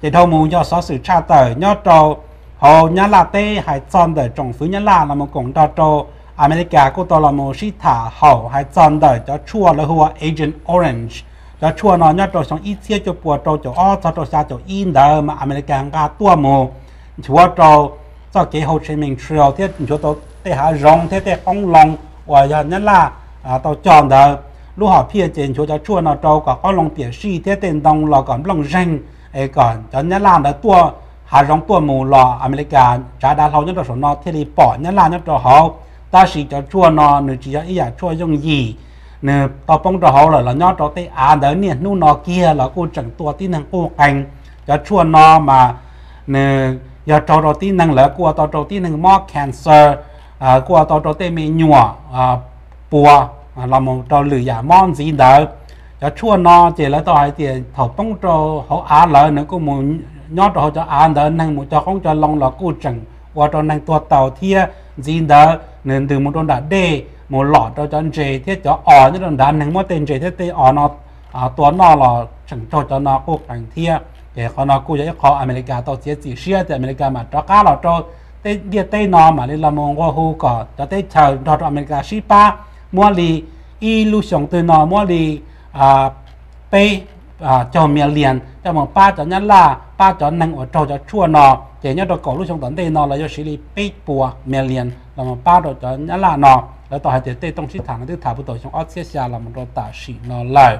Ces dhau mus yog xov xwm tshaj tawm nyob rau hauv Nyab Laj teb hais txog ntawm tsoom fwv Nyab Laj los mus koom nrog rau Amelikas kuj tau los mus sib tham haum hais txog ntawm cov tshuaj lawv hu ua Agent Orange. Cov tshuaj no nyob rau xyoo ib txhiab cuaj puas rau caum ob txog rau xya caum ib ntawd mas Amelikas nqa tuaj mus nchuav rau txoj kev Ho Chi Minh Trail thiab nchuav tau tej hav zoov thiab tej qoob loo uas yog Nyab Laj tau cog ntawd. Lub hom phiaj ces nchuav cov tshuaj no rau kom qoob loo piam sij thiab tej ntoo los kom nplooj zeeg, es kom cov Nyab Laj ntawd tuaj hav zoov tuaj mus los Amelikas tsav dav hlau nyob rau saum no thiaj li pom Nyab Laj nyob rau hauv. Tab sis cov tshuaj no nws tsis yog ib yam tshuaj yooj yim, nws tau poob rau hauv lawm los nyob rau tej av ntawd niaj hnub no kiag los kuj tseem tua tib neeg quj qeeg. Cov tshuaj no mas nws yog raug rau tib neeg lawv kuj ua tau rau tib neeg mob cancer, kuj ua tau rau tej me nyuam puas los mus rau lwm yam mob ntxiv ntawd. Cov tshuaj no ces lawv tau hais tias thaum poob rau hauv av lawv nws kuj mus nyob rau hauv cov av ntawd, neeg mus cog qoob cog loo los kuj tseem ua rau neeg tuag taus thiab. Ntxiv ntawd nws ntws mus rau nram dej mus lom rau cov ntses thiab cov os nyob rau nrad, neeg muab tej ntses thiab tej os no tua noj los tseem raug cov no quj qeeg thiab. Ces qhov no kuj yog ib qho Amelikas tau txiav txim siab tias Amelikas mam rov qab los rau tej ntiaj teb no mam li los mus nqua hu kom cov teb chaws nrog rau Amelikas sib pab, muab li ib lub xyoo twg no muab li peb caug million coj mus pab cov Nyab Laj, pab cov neeg uas raug cov tshuaj no. Ces nyob rau kaum lub xyoo tom ntej no lawv yuav siv li peb puas million los mus pab rau cov Nyab Laj no. Lawv tau hais tias tej tooj sib tham no twb tham puag thaum xyoo ob txhiab xya los mus rau tam sim no lawm.